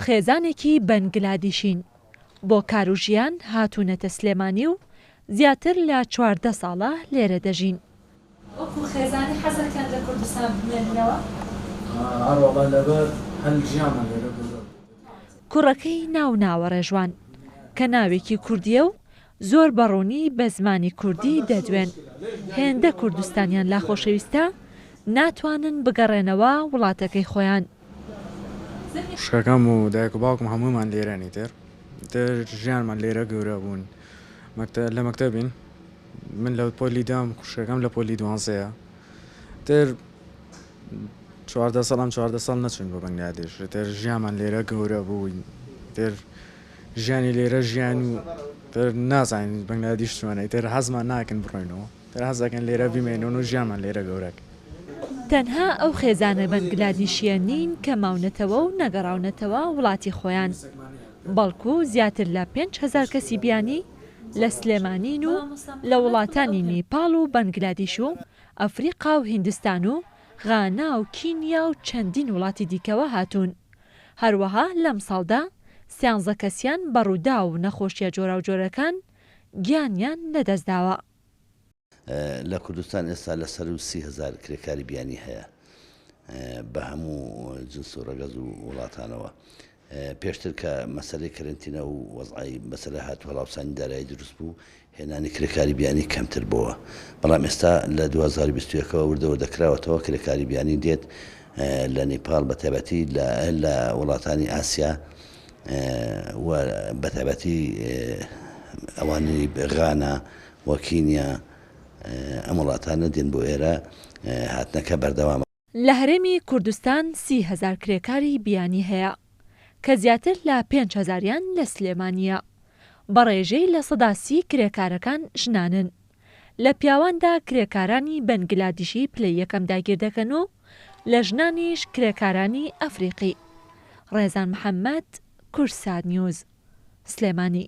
خێزانێکی بەنگلادیشین بۆ کار و ژیان هاتوونەتە سلێمانی و زیاتر لە 14 ساڵە لێرە دەژین. وەکو خێزانی حەزەکەن لە کوردستان بمێننەوە؟ ئەرەوەڵا لەبەر هەل ژیانمان لێرە گەورە بوو. کوڕەکەی ناو ناوە ڕێژوان، کە ناوێکی کوردییە و زۆر بە ڕوونی بە زمانی کوردی دەدوێن، هێندە کوردستانیان لا خۆشەویستە، ناتوانن بگەڕێنەوە وڵاتەکەی خۆیان. خوشکەکەم و دایک و باوکم هەموومان لێرەن ئیتر ئیتر ژیانمان لێرە گەورە بوون لە مەکتەبین من لە پۆلی دەم خوشکەکەم لە پۆلی دوانزەیە تر 14 ساڵ ئەم 14 ساڵ نەچوین بۆ بەنگلادێش تر ژیانمان لێرە گەورە بووین تر ژیانی لێرە ژیان و تر نازانین بەنگلادیش چۆنە تر حەزمان ناکەن بڕۆینەوە تر حەز دەکەن لێرە بمێنن و ژیانمان لێرە گەورەکەن. تەنها ئەو خێزانە بەنگلادیشییە نین کە ماونەتەوە و نەگەڕاونەتەوە وڵاتی خۆیان، بەڵکو زیاتر لە 5000 کەسی بیانی لە سلێمانین و لە وڵاتانی نیپاڵ و بەنگلادیش و ئەفریقا و هیندستان و غانا و کینیا و چەندین وڵاتی دیکەوە هاتوون. هەروەها لەمساڵدا سیانزە کەسیان بە ڕووداو و نەخۆشییە جۆراوجۆرەکان گیانیان لەدەستداوە. لە کوردستان ئێستا لە سەروو 30 هەزار کرێکاری بیانی هەیە بە هەموو جنس و ڕەگەز و وڵاتانەوە. پێشتر کە مەسەلەی کەرەنتینە و وەزعی مەسەلە هات و هەڵاوسانی دارایی دروست بوو، هێنانی کرێکاری بیانی کەمتر بۆوە. بەڵام ئێستا لە 2021 ەوە وردە وردە کراوەتەوە، کرێکاری بیانی دێت لە نیپاڵ بە تایبەتی لە وڵاتانی ئاسیا و بە تایبەتی ئەوانەی غانا و کینیا ئەم وڵاتانە دێن بۆ ئێرە، هاتنەکە بەردەوامە. لە هەرێمی کوردستان 30 هەزار کرێکاری بیانی هەیە، کە زیاتر لە پێنج هەزاریان لە سلێمانییە. بە ڕێژەی 30% کرێکارەکان ژنانن. لە پیاواندا کرێکارانی بەنگلادیشی پلەی یەکەم داگیر دەکەن و لە ژنانیش کرێکارانی ئەفریقی. ڕێزان محەممەد، کوردسات نیوز، سلێمانی.